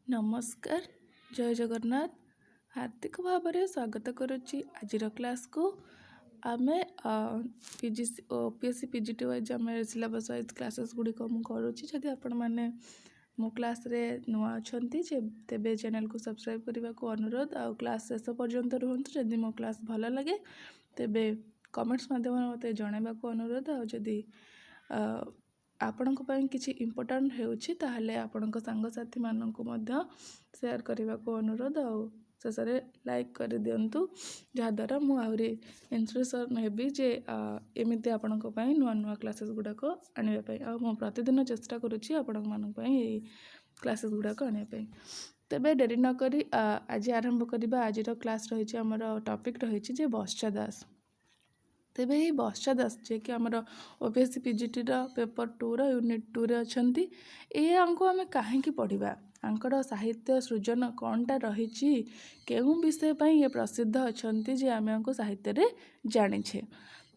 ନମସ୍କାର, ଜୟ ଜଗନ୍ନାଥ। ହାର୍ଦ୍ଦିକ ଭାବରେ ସ୍ୱାଗତ କରୁଛି ଆଜିର କ୍ଲାସ୍କୁ। ଆମେ P G O P S C P G T wise ଆମେ ସିଲାବସ୍ ୱାଇଜ୍ କ୍ଲାସେସ୍ ଗୁଡ଼ିକ ମୁଁ କରୁଛି। ଯଦି ଆପଣମାନେ ମୋ କ୍ଲାସ୍ରେ ନୂଆ ଅଛନ୍ତି ଯେ, ତେବେ ଚ୍ୟାନେଲ୍କୁ ସବସ୍କ୍ରାଇବ୍ କରିବାକୁ ଅନୁରୋଧ ଆଉ କ୍ଲାସ୍ ଶେଷ ପର୍ଯ୍ୟନ୍ତ ରୁହନ୍ତୁ। ଯଦି ମୋ କ୍ଲାସ୍ ଭଲ ଲାଗେ, ତେବେ କମେଣ୍ଟସ୍ ମାଧ୍ୟମରେ ମୋତେ ଜଣାଇବାକୁ ଅନୁରୋଧ। ଆଉ ଯଦି ଆପଣଙ୍କ ପାଇଁ କିଛି ଇମ୍ପୋର୍ଟାଣ୍ଟ ହେଉଛି, ତାହେଲେ ଆପଣଙ୍କ ସାଙ୍ଗସାଥିମାନଙ୍କୁ ମଧ୍ୟ ସେୟାର କରିବାକୁ ଅନୁରୋଧ। ଆଉ ଶେଷରେ ଲାଇକ୍ କରିଦିଅନ୍ତୁ, ଯାହାଦ୍ୱାରା ମୁଁ ଆହୁରି ଇନ୍ସପିରେସନ୍ ହେବି ଯେ ଏମିତି ଆପଣଙ୍କ ପାଇଁ ନୂଆ ନୂଆ କ୍ଲାସେସ୍ ଗୁଡ଼ାକ ଆଣିବା ପାଇଁ। ଆଉ ମୁଁ ପ୍ରତିଦିନ ଚେଷ୍ଟା କରୁଛି ଆପଣମାନଙ୍କ ପାଇଁ ଏଇ କ୍ଲାସେସ୍ ଗୁଡ଼ାକ ଆଣିବା ପାଇଁ। ତେବେ ଡେରି ନକରି ଆଜି ଆରମ୍ଭ କରିବା। ଆଜିର କ୍ଲାସ୍ ରହିଛି, ଆମର ଟପିକ୍ ରହିଛି ଯେ ବତ୍ସା ଦାସ। ତେବେ ଏହି ବତ୍ସା ଦାସ, ଯିଏକି ଆମର ଓପିଏସ୍ସି ପିଜିଟିର ପେପର୍ ଟୁର ୟୁନିଟ୍ ଟୁରେ ଅଛନ୍ତି, ଏହାଙ୍କୁ ଆମେ କାହିଁକି ପଢ଼ିବା? ୟାଙ୍କର ସାହିତ୍ୟ ସୃଜନ କ'ଣଟା ରହିଛି? କେଉଁ ବିଷୟ ପାଇଁ ଇଏ ପ୍ରସିଦ୍ଧ ଅଛନ୍ତି ଯେ ଆମେ ୟାଙ୍କୁ ସାହିତ୍ୟରେ ଜାଣିଛେ?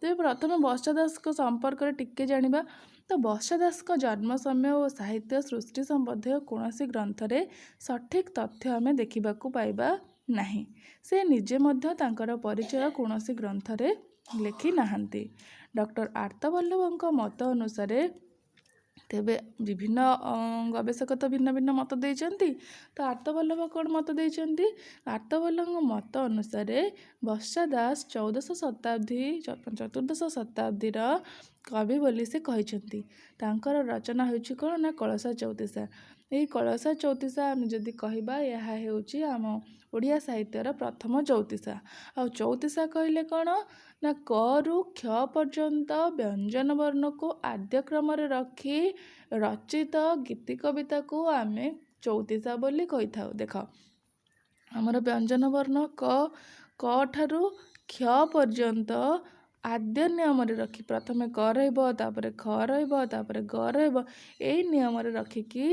ତେବେ ପ୍ରଥମେ ବତ୍ସା ଦାସଙ୍କ ସମ୍ପର୍କରେ ଟିକେ ଜାଣିବା। ତ ବତ୍ସା ଦାସଙ୍କ ଜନ୍ମ ସମୟ ଓ ସାହିତ୍ୟ ସୃଷ୍ଟି ସମ୍ବନ୍ଧୀୟ କୌଣସି ଗ୍ରନ୍ଥରେ ସଠିକ୍ ତଥ୍ୟ ଆମେ ଦେଖିବାକୁ ପାଇବା ନାହିଁ। ସେ ନିଜେ ମଧ୍ୟ ତାଙ୍କର ପରିଚୟ କୌଣସି ଗ୍ରନ୍ଥରେ ଲେଖି ନାହାନ୍ତି। ଡକ୍ଟର ଆର୍ତ୍ତବଲ୍ଲଭଙ୍କ ମତ ଅନୁସାରେ, ତେବେ ବିଭିନ୍ନ ଗବେଷକ ତ ଭିନ୍ନ ଭିନ୍ନ ମତ ଦେଇଛନ୍ତି, ତ ଆର୍ତ୍ତବଲ୍ଲଭ କ'ଣ ମତ ଦେଇଛନ୍ତି? ଆର୍ତ୍ତବଲ୍ଲଭଙ୍କ ମତ ଅନୁସାରେ ବତ୍ସା ଦାସ 14ଶହ ଶତାବ୍ଦୀ, ଚତୁର୍ଦ୍ଦଶ ଶତାବ୍ଦୀର କବି ବୋଲି ସେ କହିଛନ୍ତି। ତାଙ୍କର ରଚନା ହେଉଛି କ'ଣ ନା କଳସା ଚଉତିଶା। ଏହି କଳସା ଚଉତିଶା ଆମେ ଯଦି କହିବା, ଏହା ହେଉଛି ଆମ ଓଡ଼ିଆ ସାହିତ୍ୟର ପ୍ରଥମ ଚଉତିଶା। ଆଉ ଚଉତିଶା କହିଲେ କ'ଣ ନା କରୁ କ୍ଷ ପର୍ଯ୍ୟନ୍ତ ବ୍ୟଞ୍ଜନ ବର୍ଣ୍ଣକୁ ଆଦ୍ୟ କ୍ରମରେ ରଖି ରଚିତ ଗୀତି କବିତାକୁ ଆମେ ଚଉତିଶା ବୋଲି କହିଥାଉ। ଦେଖ, ଆମର ବ୍ୟଞ୍ଜନ ବର୍ଣ୍ଣ କ, କ ଠାରୁ କ୍ଷ ପର୍ଯ୍ୟନ୍ତ ଆଦ୍ୟ ନିୟମରେ ରଖି, ପ୍ରଥମେ କ ରହିବ, ତାପରେ ଖ ରହିବ, ତାପରେ ଗ ରହିବ, ଏଇ ନିୟମରେ ରଖିକି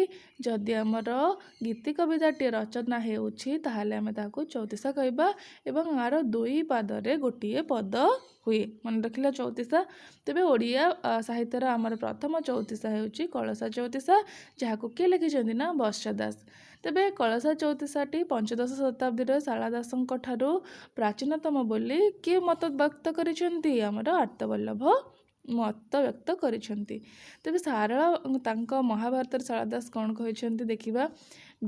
ଯଦି ଆମର ଗୀତି କବିତାଟିଏ ରଚନା ହେଉଛି, ତାହେଲେ ଆମେ ତାହାକୁ ଚଉତିଶା କହିବା। ଏବଂ ଆର ଦୁଇ ପାଦରେ ଗୋଟିଏ ପଦ ହୁଏ। ମନେ ରଖିଲା ଚଉତିଶା? ତେବେ ଓଡ଼ିଆ ସାହିତ୍ୟର ଆମର ପ୍ରଥମ ଚଉତିଶା ହେଉଛି କଳସା ଚଉତିଶା, ଯାହାକୁ କିଏ ଲେଖିଛନ୍ତି ନା ବତ୍ସା ଦାସ। ତେବେ କଳସା ଚଉତିଶାଟି ପଞ୍ଚଦଶ ଶତାବ୍ଦୀର ଶାରଳା ଦାସଙ୍କ ଠାରୁ ପ୍ରାଚୀନତମ ବୋଲି କିଏ ମତ ବ୍ୟକ୍ତ କରିଛନ୍ତି? ଆମର ଆର୍ତ୍ତବଲ୍ଲଭ ମତ ବ୍ୟକ୍ତ କରିଛନ୍ତି। ତେବେ ସାରଳା ତାଙ୍କ ମହାଭାରତରେ ଶାରଳା ଦାସ କ'ଣ କହିଛନ୍ତି ଦେଖିବା।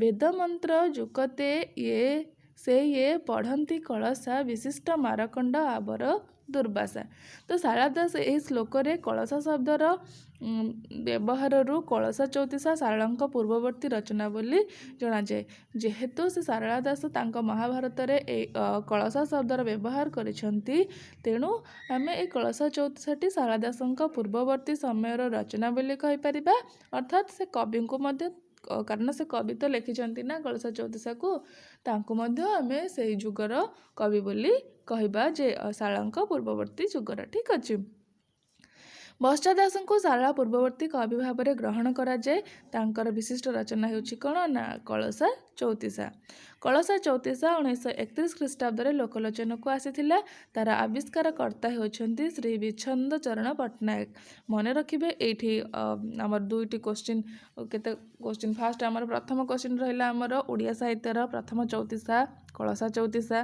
ବେଦ ମନ୍ତ୍ର ଯୁକତେ ଇଏ ସେ ଇଏ ପଢ଼ନ୍ତି କଳସା ବିଶିଷ୍ଟ ମାରକଣ୍ଡ ଆବର ଦୁର୍ବାସା। ତ ଶାରଳା ଦାସ ଏହି ଶ୍ଲୋକରେ କଳସା ଶବ୍ଦର ବ୍ୟବହାରରୁ କଳସା ଚଉତିଶା ଶାରଳାଙ୍କ ପୂର୍ବବର୍ତ୍ତୀ ରଚନା ବୋଲି ଜଣାଯାଏ। ଯେହେତୁ ସେ ଶାରଳା ଦାସ ତାଙ୍କ ମହାଭାରତରେ ଏଇ କଳସା ଶବ୍ଦର ବ୍ୟବହାର କରିଛନ୍ତି, ତେଣୁ ଆମେ ଏଇ କଳସା ଚଉତିଶାଟି ଶାରଳା ଦାସଙ୍କ ପୂର୍ବବର୍ତ୍ତୀ ସମୟର ରଚନା ବୋଲି କହିପାରିବା। ଅର୍ଥାତ୍ ସେ କବିଙ୍କୁ ମଧ୍ୟ, କାରଣ ସେ କବି ତ ଲେଖିଛନ୍ତି ନା କଳସା ଚଉତିଶାକୁ, ତାଙ୍କୁ ମଧ୍ୟ ଆମେ ସେଇ ଯୁଗର କବି ବୋଲି କହିବା ଯେ ଶାରଳାଙ୍କ ପୂର୍ବବର୍ତ୍ତୀ ଯୁଗର। ଠିକ୍ ଅଛି। ବତ୍ସା ଦାସଙ୍କୁ ଶାରଳା ପୂର୍ବବର୍ତ୍ତୀ କବି ଭାବରେ ଗ୍ରହଣ କରାଯାଏ। ତାଙ୍କର ବିଶିଷ୍ଟ ରଚନା ହେଉଛି କ'ଣ ନା କଳସା ଚଉତିଶା। କଳସା ଚଉତିଶା 1931 ଖ୍ରୀଷ୍ଟାବ୍ଦରେ ଲୋକଲୋଚନକୁ ଆସିଥିଲା। ତାର ଆବିଷ୍କାରକର୍ତ୍ତା ହେଉଛନ୍ତି ଶ୍ରୀ ବିଚ୍ଛନ୍ଦ ଚରଣ ପଟ୍ଟନାୟକ। ମନେ ରଖିବେ, ଏଇଠି ଆମର ଦୁଇଟି କୋଶ୍ଚିନ୍, କେତେ କୋଶ୍ଚିନ୍। ଫାଷ୍ଟ ଆମର ପ୍ରଥମ କୋଶ୍ଚିନ୍ ରହିଲା ଆମର ଓଡ଼ିଆ ସାହିତ୍ୟର ପ୍ରଥମ ଚଉତିଶା କଳସା ଚଉତିଶା।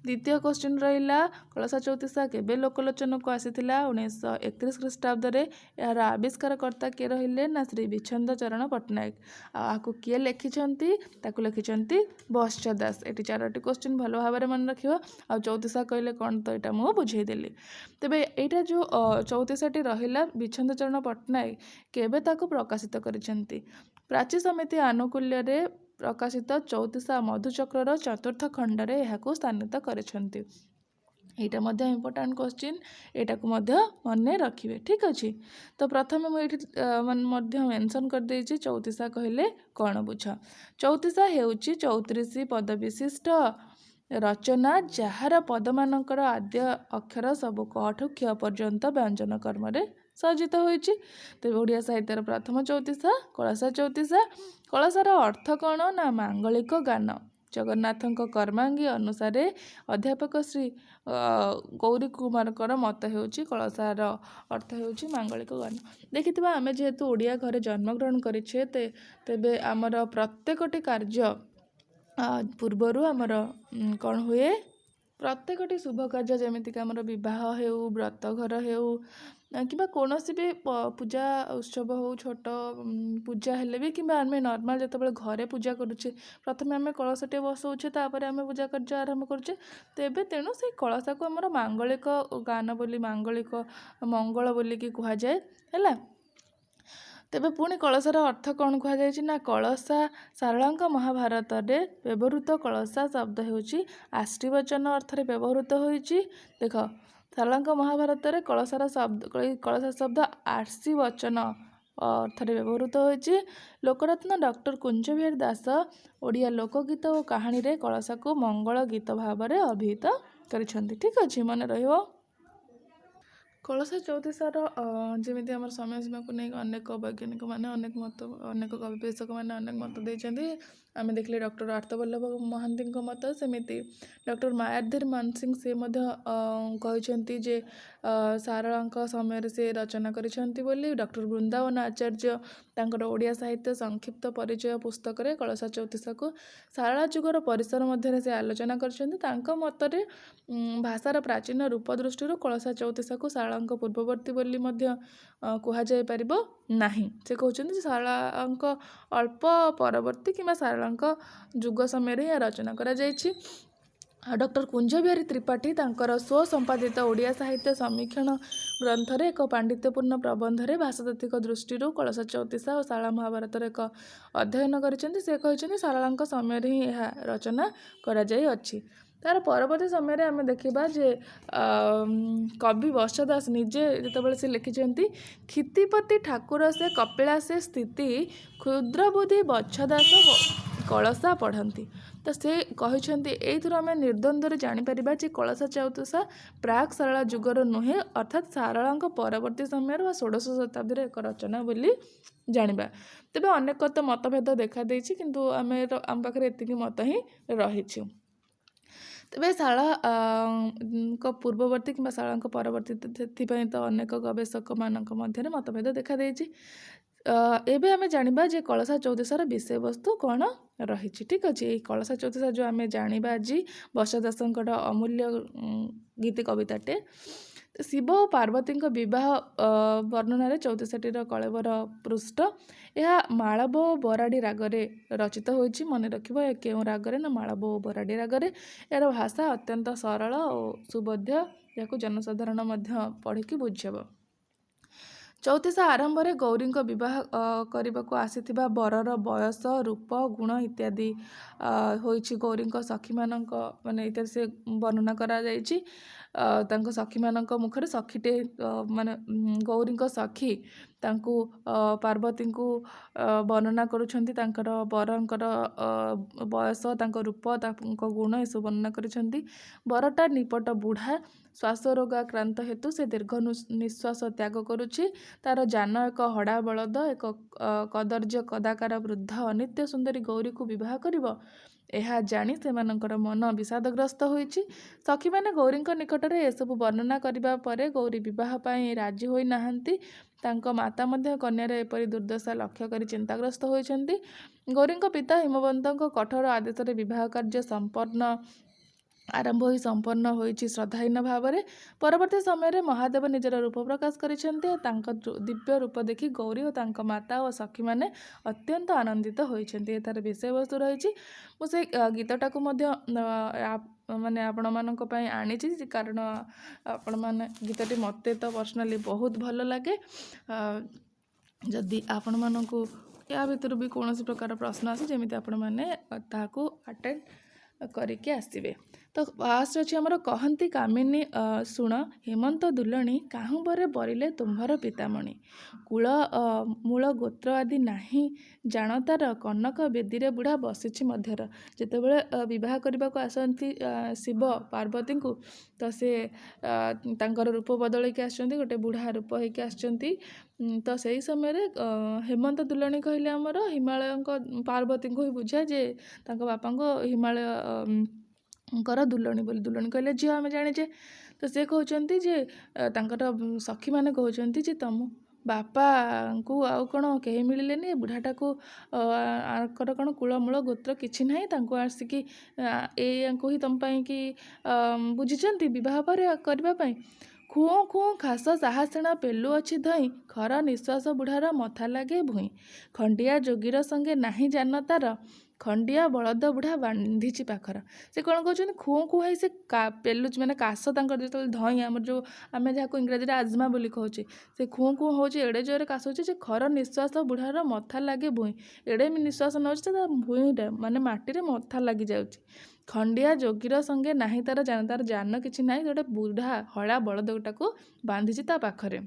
ଦ୍ୱିତୀୟ କୋଶ୍ଚିନ୍ ରହିଲା କଳସା ଚଉତିଶା କେବେ ଲୋକଲୋଚନକୁ ଆସିଥିଲା? 1931 ଖ୍ରୀଷ୍ଟାବ୍ଦରେ। ଏହାର ଆବିଷ୍କାରକର୍ତ୍ତା କିଏ ରହିଲେ ନା ଶ୍ରୀ ବିଚ୍ଛନ୍ଦ ଚରଣ ପଟ୍ଟନାୟକ। ଆଉ ଆକୁ କିଏ ଲେଖିଛନ୍ତି? ତାକୁ ଲେଖିଛନ୍ତି ବତ୍ସା ଦାସ। ଏଠି ଚାରୋଟି କୋଶ୍ଚିନ୍ ଭଲ ଭାବରେ ମନେ ରଖିବ। ଆଉ ଚଉତିଶା କହିଲେ କ'ଣ ତ ଏଇଟା ମୁଁ ବୁଝେଇଦେଲି। ତେବେ ଏଇଟା ଯେଉଁ ଚଉତିଶାଟି ରହିଲା, ବିଚ୍ଛନ୍ଦ ଚରଣ ପଟ୍ଟନାୟକ କେବେ ତାକୁ ପ୍ରକାଶିତ କରିଛନ୍ତି? ପ୍ରାଚୀ ସମିତି ଆନୁକୂଲ୍ୟରେ ପ୍ରକାଶିତ ଚଉତିଶା ମଧୁଚକ୍ରର ଚତୁର୍ଥ ଖଣ୍ଡରେ ଏହାକୁ ସ୍ଥାନିତ କରିଛନ୍ତି। ଏଇଟା ମଧ୍ୟ ଇମ୍ପୋର୍ଟାଣ୍ଟ କୋଶ୍ଚିନ୍, ଏଇଟାକୁ ମଧ୍ୟ ମନେ ରଖିବେ। ଠିକ୍ ଅଛି। ତ ପ୍ରଥମେ ମୁଁ ଏଇଠି ମାନେ ମଧ୍ୟ ମେନସନ୍ କରିଦେଇଛି, ଚଉତିଶା କହିଲେ କ'ଣ ବୁଝ? ଚଉତିଶା ହେଉଛି 34 ପଦ ବିଶିଷ୍ଟ ରଚନା, ଯାହାର ପଦମାନଙ୍କର ଆଦ୍ୟ ଅକ୍ଷର ସବୁ କ ଠୁ କ୍ଷ ପର୍ଯ୍ୟନ୍ତ ବ୍ୟଞ୍ଜନ କ୍ରମରେ ସଜ୍ଜିତ ହୋଇଛି। ତେବେ ଓଡ଼ିଆ ସାହିତ୍ୟର ପ୍ରଥମ ଚଉତିଶା କଳସା ଚଉତିଶା। କଳସାର ଅର୍ଥ କ'ଣ ନା ମାଙ୍ଗଳିକ ଗାନ। ଜଗନ୍ନାଥଙ୍କ କର୍ମାଙ୍ଗୀ ଅନୁସାରେ ଅଧ୍ୟାପକ ଶ୍ରୀ ଗୌରୀ କୁମାରଙ୍କର ମତ ହେଉଛି କଳସାର ଅର୍ଥ ହେଉଛି ମାଙ୍ଗଳିକ ଗାନ। ଦେଖିଥିବା, ଆମେ ଯେହେତୁ ଓଡ଼ିଆ ଘରେ ଜନ୍ମଗ୍ରହଣ କରିଛେ, ତେବେ ଆମର ପ୍ରତ୍ୟେକଟି କାର୍ଯ୍ୟ ପୂର୍ବରୁ ଆମର କ'ଣ ହୁଏ? ପ୍ରତ୍ୟେକଟି ଶୁଭ କାର୍ଯ୍ୟ, ଯେମିତିକି ଆମର ବିବାହ ହେଉ, ବ୍ରତଘର ହେଉ କିମ୍ବା କୌଣସି ବି ପୂଜା ଉତ୍ସବ ହେଉ, ଛୋଟ ପୂଜା ହେଲେ ବି କିମ୍ବା ଆମେ ନର୍ମାଲ ଯେତେବେଳେ ଘରେ ପୂଜା କରୁଛେ, ପ୍ରଥମେ ଆମେ କଳସଟିଏ ବସଉଛେ, ତାପରେ ଆମେ ପୂଜା କାର୍ଯ୍ୟ ଆରମ୍ଭ କରୁଛେ। ତେବେ ତେଣୁ ସେଇ କଳସାକୁ ଆମର ମାଙ୍ଗଳିକ ଗାନ ବୋଲି, ମାଙ୍ଗଳିକ ମଙ୍ଗଳ ବୋଲିକି କୁହାଯାଏ। ହେଲା, ତେବେ ପୁଣି କଳସାର ଅର୍ଥ କ'ଣ କୁହାଯାଇଛି ନା, କଳସା ଶାରଳାଙ୍କ ମହାଭାରତରେ ବ୍ୟବହୃତ କଳସା ଶବ୍ଦ ହେଉଛି ଆଶୀର୍ବଚନ ଅର୍ଥରେ ବ୍ୟବହୃତ ହୋଇଛି। ଦେଖ, ଶାରଳାଙ୍କ ମହାଭାରତରେ କଳସାର ଶବ୍ଦ, କଳସା ଶବ୍ଦ ଆଶୀର୍ବଚନ ଅର୍ଥରେ ବ୍ୟବହୃତ ହୋଇଛି। ଲୋକରତ୍ନ ଡକ୍ଟର କୁଞ୍ଜବିହାରୀ ଦାସ ଓଡ଼ିଆ ଲୋକଗୀତ ଓ କାହାଣୀରେ କଳସାକୁ ମଙ୍ଗଳ ଗୀତ ଭାବରେ ଅଭିହିତ କରିଛନ୍ତି। ଠିକ୍ ଅଛି, ମନେ ରହିବ। କଳସା ଚଉତିଶାର ଯେମିତି ଆମର ସମୟ ସୀମାକୁ ନେଇ ଅନେକ ବୈଜ୍ଞାନିକ ମାନେ ଅନେକ ମତ, ଅନେକ ଗବେଷକ ମାନେ ଅନେକ ମତ ଦେଇଛନ୍ତି। ଆମେ ଦେଖିଲେ ଡକ୍ଟର ଆର୍ତ୍ତବଲ୍ଲଭ ମହାନ୍ତିଙ୍କ ମତ, ସେମିତି ଡକ୍ଟର ମାୟାଧର ମାନସିଂ, ସେ ମଧ୍ୟ କହିଛନ୍ତି ଯେ ଶାରଳାଙ୍କ ସମୟରେ ସେ ରଚନା କରିଛନ୍ତି ବୋଲି। ଡକ୍ଟର ବୃନ୍ଦାବନ ଆଚାର୍ଯ୍ୟ ତାଙ୍କର ଓଡ଼ିଆ ସାହିତ୍ୟ ସଂକ୍ଷିପ୍ତ ପରିଚୟ ପୁସ୍ତକରେ କଳସା ଚଉତିଶାକୁ ଶାରଳା ଯୁଗର ପରିସର ମଧ୍ୟରେ ସେ ଆଲୋଚନା କରିଛନ୍ତି। ତାଙ୍କ ମତରେ ଭାଷାର ପ୍ରାଚୀନ ରୂପ ଦୃଷ୍ଟିରୁ କଳସା ଚଉତିଶାକୁ ଶାରଳାଙ୍କ ପୂର୍ବବର୍ତ୍ତୀ ବୋଲି ମଧ୍ୟ କୁହାଯାଇପାରିବ ନାହିଁ। ସେ କହୁଛନ୍ତି ଯେ ଶାରଳାଙ୍କ ଅଳ୍ପ ପରବର୍ତ୍ତୀ କିମ୍ବା ଶାରଳାଙ୍କ ଯୁଗ ସମୟରେ ଏହା ରଚନା କରାଯାଇଛି। ଆଉ ଡକ୍ଟର କୁଞ୍ଜବିହାରୀ ତ୍ରିପାଠୀ ତାଙ୍କର ସ୍ୱସମ୍ପାଦିତ ଓଡ଼ିଆ ସାହିତ୍ୟ ସମୀକ୍ଷଣ ଗ୍ରନ୍ଥରେ ଏକ ପାଣ୍ଡିତ୍ୟପୂର୍ଣ୍ଣ ପ୍ରବନ୍ଧରେ ଭାଷାତାତ୍ତ୍ୱିକ ଦୃଷ୍ଟିରୁ କଳସା ଚଉତିଶା ଓ ଶାରଳା ମହାଭାରତର ଏକ ଅଧ୍ୟୟନ କରିଛନ୍ତି। ସେ କହିଛନ୍ତି, ଶାରଳାଙ୍କ ସମୟରେ ହିଁ ଏହା ରଚନା କରାଯାଇଅଛି। ତାର ପରବର୍ତ୍ତୀ ସମୟରେ ଆମେ ଦେଖିବା ଯେ କବି ବତ୍ସ ଦାସ ନିଜେ ଯେତେବେଳେ ସେ ଲେଖିଛନ୍ତି, କ୍ଷିତିପତି ଠାକୁର ସେ କପିଳାସେ ସ୍ଥିତି କ୍ଷୁଦ୍ରବୁଦ୍ଧି ବତ୍ସ ଦାସ କଳସା ପଢ଼ନ୍ତି। ତ ସେ କହିଛନ୍ତି, ଏଇଥିରୁ ଆମେ ନିର୍ଦ୍ୱନ୍ଦ୍ୱରେ ଜାଣିପାରିବା ଯେ କଳସା ଚଉତିଶା ପ୍ରାକ୍ ଶାରଳା ଯୁଗର ନୁହେଁ, ଅର୍ଥାତ୍ ଶାରଳାଙ୍କ ପରବର୍ତ୍ତୀ ସମୟରେ ବା ଷୋଡ଼ଶ ଶତାବ୍ଦୀର ଏକ ରଚନା ବୋଲି ଜାଣିବା। ତେବେ ଅନେକ ତ ମତଭେଦ ଦେଖାଦେଇଛି, କିନ୍ତୁ ଆମେ ଆମ ପାଖରେ ଏତିକି ମତ ହିଁ ରହିଛି। ତେବେ ଶାରଳାଙ୍କ ପୂର୍ବବର୍ତ୍ତୀ କିମ୍ବା ଶାରଳାଙ୍କ ପରବର୍ତ୍ତୀ, ସେଥିପାଇଁ ତ ଅନେକ ଗବେଷକମାନଙ୍କ ମଧ୍ୟରେ ମତଭେଦ ଦେଖାଦେଇଛି। ଏବେ ଆମେ ଜାଣିବା ଯେ କଳସା ଚଉତିଶାର ବିଷୟବସ୍ତୁ କ'ଣ ରହିଛି। ଠିକ୍ ଅଛି, ଏଇ କଳସା ଚଉତିଶା ଯେଉଁ ଆମେ ଜାଣିବା ଆଜି, ବତ୍ସ ଦାସଙ୍କର ଅମୂଲ୍ୟ ଗୀତି କବିତାଟେ। ଶିବ ଓ ପାର୍ବତୀଙ୍କ ବିବାହ ବର୍ଣ୍ଣନାରେ ଚଉତିଶାଟିର କଳେବର ପୃଷ୍ଠ। ଏହା ମାଳବ ଓ ବରାଡ଼ି ରାଗରେ ରଚିତ ହୋଇଛି। ମନେ ରଖିବ, ଏହା କେଉଁ ରାଗରେ ନା ମାଳବ ଓ ବରାଡ଼ି ରାଗରେ। ଏହାର ଭାଷା ଅତ୍ୟନ୍ତ ସରଳ ଓ ସୁବୋଧ୍ୟ, ଏହାକୁ ଜନସାଧାରଣ ମଧ୍ୟ ପଢ଼ିକି ବୁଝିହେବ। ଚଉତିଶା ଆରମ୍ଭରେ ଗୌରୀଙ୍କ ବିବାହ କରିବାକୁ ଆସିଥିବା ବରର ବୟସ, ରୂପ, ଗୁଣ ଇତ୍ୟାଦି ହୋଇଛି ଗୌରୀଙ୍କ ସଖୀମାନଙ୍କ ମାନେ ଇତ୍ୟାଦି ସେ ବର୍ଣ୍ଣନା କରାଯାଇଛି ତାଙ୍କ ସଖୀମାନଙ୍କ ମୁଖରେ। ସଖୀଟେ ମାନେ ଗୌରୀଙ୍କ ସଖୀ ତାଙ୍କୁ ପାର୍ବତୀଙ୍କୁ ବର୍ଣ୍ଣନା କରୁଛନ୍ତି। ତାଙ୍କର ବରଙ୍କର ବୟସ, ତାଙ୍କ ରୂପ, ତାଙ୍କ ଗୁଣ ଏସବୁ ବର୍ଣ୍ଣନା କରିଛନ୍ତି। ବରଟା ନିପଟ ବୁଢ଼ା, ଶ୍ୱାସ ରୋଗାକ୍ରାନ୍ତ ହେତୁ ସେ ଦୀର୍ଘ ନିଶ୍ୱାସ ତ୍ୟାଗ କରୁଛି। ତାର ଯାନ ଏକ ହଡ଼ା ବଳଦ। ଏକ କଦର୍ଯ୍ୟ କଦାକାର ବୃଦ୍ଧ ଅନିତ୍ୟ ସୁନ୍ଦରୀ ଗୌରୀକୁ ବିବାହ କରିବ, ଏହା ଜାଣି ସେମାନଙ୍କର ମନ ବିଷାଦଗ୍ରସ୍ତ ହୋଇଛି। ସଖୀମାନେ ଗୌରୀଙ୍କ ନିକଟରେ ଏସବୁ ବର୍ଣ୍ଣନା କରିବା ପରେ ଗୌରୀ ବିବାହ ପାଇଁ ରାଜି ହୋଇନାହାନ୍ତି। ତାଙ୍କ ମାତା ମଧ୍ୟ କନ୍ୟାର ଏପରି ଦୁର୍ଦ୍ଦଶା ଲକ୍ଷ୍ୟ କରି ଚିନ୍ତାଗ୍ରସ୍ତ ହୋଇଛନ୍ତି। ଗୌରୀଙ୍କ ପିତା ହିମବନ୍ତଙ୍କ କଠୋର ଆଦେଶରେ ବିବାହ କାର୍ଯ୍ୟ ସମ୍ପନ୍ନ ଆରମ୍ଭ ହୋଇ ସମ୍ପନ୍ନ ହୋଇଛି ଶ୍ରଦ୍ଧାହୀନ ଭାବରେ। ପରବର୍ତ୍ତୀ ସମୟରେ ମହାଦେବ ନିଜର ରୂପ ପ୍ରକାଶ କରିଛନ୍ତି ଓ ତାଙ୍କ ଦିବ୍ୟ ରୂପ ଦେଖି ଗୌରୀ ଓ ତାଙ୍କ ମାତା ଓ ସଖୀମାନେ ଅତ୍ୟନ୍ତ ଆନନ୍ଦିତ ହୋଇଛନ୍ତି। ଏ ତାର ବିଷୟବସ୍ତୁ ରହିଛି। ମୁଁ ସେଇ ଗୀତଟାକୁ ମଧ୍ୟ ମାନେ ଆପଣମାନଙ୍କ ପାଇଁ ଆଣିଛି, କାରଣ ଆପଣମାନେ ଗୀତଟି ମୋତେ ତ ପର୍ସନାଲି ବହୁତ ଭଲ ଲାଗେ। ଯଦି ଆପଣମାନଙ୍କୁ ୟା ଭିତରୁ ବି କୌଣସି ପ୍ରକାର ପ୍ରଶ୍ନ ଆସେ, ଯେମିତି ଆପଣମାନେ ତାହାକୁ ଆଟେଣ୍ଡ କରିକି ଆସିବେ। ତ ଫାଷ୍ଟ ଅଛି ଆମର, କହନ୍ତି କାମିନୀ ଶୁଣ ହେମନ୍ତ ଦୁଲଣୀ, କାହୁଁ ପରେ ବରିଲେ ତୁମ୍ଭର ପିତାମଣି। କୁଳ ମୂଳ ଗୋତ୍ର ଆଦି ନାହିଁ ଜାଣତାର, କନକ ବେଦୀରେ ବୁଢ଼ା ବସିଛି ମଧ୍ୟର। ଯେତେବେଳେ ବିବାହ କରିବାକୁ ଆସନ୍ତି ଶିବ ପାର୍ବତୀଙ୍କୁ, ତ ସେ ତାଙ୍କର ରୂପ ବଦଳେଇକି ଆସିଛନ୍ତି, ଗୋଟେ ବୁଢ଼ା ରୂପ ହେଇକି ଆସିଛନ୍ତି। ତ ସେଇ ସମୟରେ ହେମନ୍ତ ଦୁଲଣୀ କହିଲେ ଆମର ହିମାଳୟଙ୍କ ପାର୍ବତୀଙ୍କୁ ହିଁ ବୁଝାଏ ଯେ ତାଙ୍କ ବାପାଙ୍କ ହିମାଳୟଙ୍କର ଦୁଲଣୀ ବୋଲି। ଦୁଲଣୀ କହିଲେ ଝିଅ, ଆମେ ଜାଣିଛେ। ତ ସେ କହୁଛନ୍ତି ଯେ ତାଙ୍କର ସଖୀମାନେ କହୁଛନ୍ତି ଯେ ତମ ବାପାଙ୍କୁ ଆଉ କ'ଣ କେହି ମିଳିଲେନି? ଏ ବୁଢ଼ାଟାକୁ, ଆଙ୍କର କ'ଣ କୂଳମୂଳ ଗୋତ୍ର କିଛି ନାହିଁ, ତାଙ୍କୁ ଆସିକି ଏଇଆଙ୍କୁ ହିଁ ତମ ପାଇଁକି ବୁଝିଛନ୍ତି ବିବାହ ପରେ କରିବା ପାଇଁ? ଖୁଁ ଖୁଁ ଖାସ ସାହାସିଣ ପେଲୁଅଛି ଧଇଁ, ଖର ନିଶ୍ୱାସ ବୁଢ଼ାର ମଥା ଲାଗେ ଭୂଇଁ। ଖଣ୍ଡିଆ ଯୋଗୀର ସଙ୍ଗେ ନାହିଁ ଯାନ ତାର, ଖଣ୍ଡିଆ ବଳଦ ବୁଢ଼ା ବାନ୍ଧିଛି ପାଖର। ସେ କ'ଣ କହୁଛନ୍ତି? ଖୁଁ ଖୁଁ ହେଇ ସେ ପେଲୁଛି, ମାନେ କାଶ ତାଙ୍କର ଯେତେବେଳେ ଧଇଁ, ଆମର ଯେଉଁ ଆମେ ଯାହାକୁ ଇଂରାଜୀରେ ଆଜମା ବୋଲି କହୁଛେ, ସେ ଖୁଁ ଖୁଁ ହେଉଛି, ଏଡ଼େ ଜୋରରେ କାଶ ହେଉଛି ଯେ ଖର ନିଶ୍ୱାସ ବୁଢ଼ାର ମଥା ଲାଗେ ଭୂଇଁ। ଏଡ଼େ ନିଶ୍ୱାସ ନେଉଛି ଯେ ତା ଭୂଇଁଟା, ମାନେ ମାଟିରେ ମଥା ଲାଗିଯାଉଛି। ଖଣ୍ଡିଆ ଯୋଗୀର ସଙ୍ଗେ ନାହିଁ ତାର ଯାନ, ତାର ଯାନ କିଛି ନାହିଁ, ଗୋଟେ ବୁଢ଼ା ହଳା ବଳଦଟାକୁ ବାନ୍ଧିଛି ତା ପାଖରେ।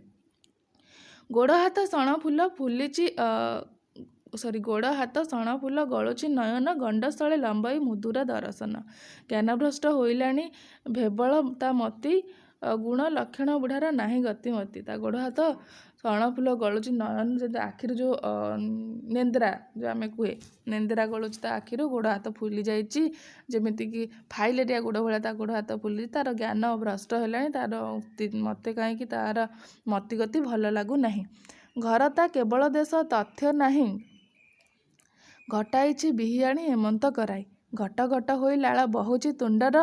ଗୋଡ଼ ହାତ ସଣ ଫୁଲ ଫୁଲିଛି, ସରି, ଗୋଡ଼ ହାତ ସଣ ଫୁଲ ଗଳୁଛି ନୟନ, ଗଣ୍ଡସ୍ଥଳେ ଲମ୍ବାଇ ମୁଦୁରା ଦରଶନ। ଜ୍ଞାନଭ୍ରଷ୍ଟ ହୋଇଲାଣି ଭେବଳ ତା ମତି, ଗୁଣ ଲକ୍ଷଣ ବୁଢ଼ାର ନାହିଁ ଗତିମତି। ତା ଗୋଡ଼ ହାତ ସଣ ଫୁଲ ଗଳୁଛି ନୟନ, ଯେମିତି ଆଖିରୁ ଯେଉଁ ନେନ୍ଦ୍ରା, ଯେଉଁ ଆମେ କୁହେ ନେନ୍ଦ୍ରା, ଗଳୁଛି ତା ଆଖିରୁ। ଗୋଡ଼ ହାତ ଫୁଲି ଯାଇଛି, ଯେମିତିକି ଫାଇଲେରିଆ ଗୋଡ଼ ଭଳିଆ ତା ଗୋଡ଼ ହାତ ଫୁଲି। ତାର ଜ୍ଞାନ ଭ୍ରଷ୍ଟ ହେଲାଣି, ତାର ମୋତେ କାହିଁକି ତାର ମତିଗତି ଭଲ ଲାଗୁନାହିଁ। ଘର ତା କେବଳ ଦେଶ ତଥ୍ୟ ନାହିଁ, ଘଟାଇଛି ବିହିଆଣି ହେମନ୍ତ କରାଇ। ଘଟ ଘଟ ହୋଇ ଲାଳ ବହୁଛି ତୁଣ୍ଡର,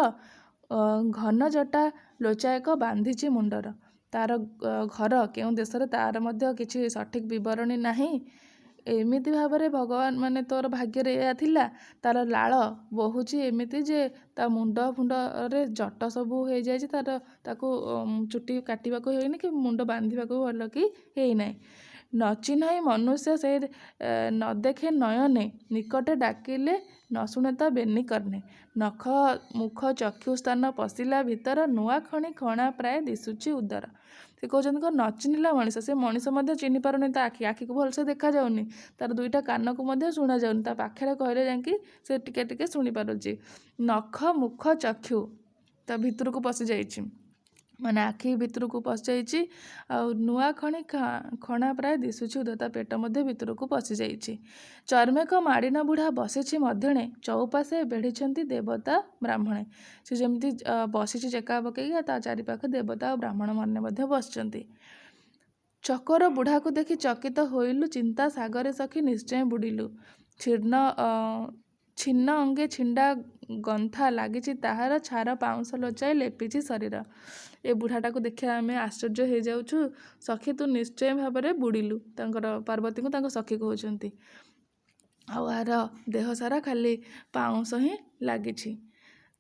ଘନ ଜଟା ଲୋଚା ଏକ ବାନ୍ଧିଛି ମୁଣ୍ଡର। ତାର ଘର କେଉଁ ଦେଶରେ ତାର ମଧ୍ୟ କିଛି ସଠିକ୍ ବିବରଣୀ ନାହିଁ। ଏମିତି ଭାବରେ ଭଗବାନ, ମାନେ ତୋର ଭାଗ୍ୟରେ ଏଇଆ ଥିଲା। ତାର ଲାଳ ବହୁଛି ଏମିତି ଯେ ତା ମୁଣ୍ଡ ଫୁଣ୍ଡରେ ଜଟ ସବୁ ହେଇଯାଇଛି ତାର, ତାକୁ ଚୁଟି କାଟିବାକୁ ହେଇନି କି ମୁଣ୍ଡ ବାନ୍ଧିବାକୁ ଭଲ କି ହେଇନାହିଁ। ନ ଚିହ୍ନଇ ମନୁଷ୍ୟ ସେ ନ ଦେଖେ ନୟନେ, ନିକଟେ ଡାକିଲେ ନ ଶୁଣେ ତା ବେନି କର୍ଣ୍ଣେ। ନଖ ମୁଖ ଚକ୍ଷୁ ସ୍ଥାନ ପଶିଲା ଭିତର, ନୂଆ ଖଣି ଖଣା ପ୍ରାୟ ଦିଶୁଛି ଉଦର। ସେ କହୁଛନ୍ତି କ'ଣ? ନ ଚିହ୍ନିଲା ମଣିଷ, ସେ ମଣିଷ ମଧ୍ୟ ଚିହ୍ନି ପାରୁନି। ତା ଆଖିକୁ ଭଲସେ ଦେଖାଯାଉନି, ତାର ଦୁଇଟା କାନକୁ ମଧ୍ୟ ଶୁଣାଯାଉନି, ତା ପାଖରେ କହିଲେ ଯାଇକି ସେ ଟିକେ ଟିକେ ଶୁଣିପାରୁଛି। ନଖ ମୁଖ ଚକ୍ଷୁ ତା ଭିତରକୁ ପଶିଯାଇଛି, ମାନେ ଆଖି ଭିତରକୁ ପଶିଯାଇଛି। ଆଉ ନୂଆ ଖଣି ଖଣା ପ୍ରାୟ ଦିଶୁଛି ଉଦର, ତା ପେଟ ମଧ୍ୟ ଭିତରକୁ ପଶିଯାଇଛି। ଚର୍ମେକ ମାଡ଼ିନ ବୁଢ଼ା ବସିଛି ମଧ୍ୟଣେ, ଚଉପାଶେ ବେଢ଼ିଛନ୍ତି ଦେବତା ବ୍ରାହ୍ମଣେ। ସେ ଯେମିତି ବସିଛି ଚେକା ପକେଇକି, ଆଉ ତା ଚାରିପାଖେ ଦେବତା ଆଉ ବ୍ରାହ୍ମଣମାନେ ମଧ୍ୟ ବସିଛନ୍ତି। ଚକର ବୁଢ଼ାକୁ ଦେଖି ଚକିତ ହୋଇଲୁ, ଚିନ୍ତା ସାଗରେ ସଖୀ ନିଶ୍ଚୟ ବୁଡ଼ିଲୁ। ଛିନ୍ନ ଛିନ୍ନ ଅଙ୍ଗେ ଛିଣ୍ଡା ଗନ୍ଥା ଲାଗିଛି ତାହାର, ଛାର ପାଉଁଶ ଲୋଚାଇ ଲେପିଛି ଶରୀର। ଏ ବୁଢ଼ାଟାକୁ ଦେଖିବା ଆମେ ଆଶ୍ଚର୍ଯ୍ୟ ହେଇଯାଉଛୁ, ସଖୀ ତୁ ନିଶ୍ଚୟ ଭାବରେ ବୁଡ଼ିଲୁ। ତାଙ୍କର ପାର୍ବତୀଙ୍କୁ ତାଙ୍କ ସଖୀ କହୁଛନ୍ତି। ଆଉ ଆର ଦେହ ସାରା ଖାଲି ପାଉଁଶ ହିଁ ଲାଗିଛି।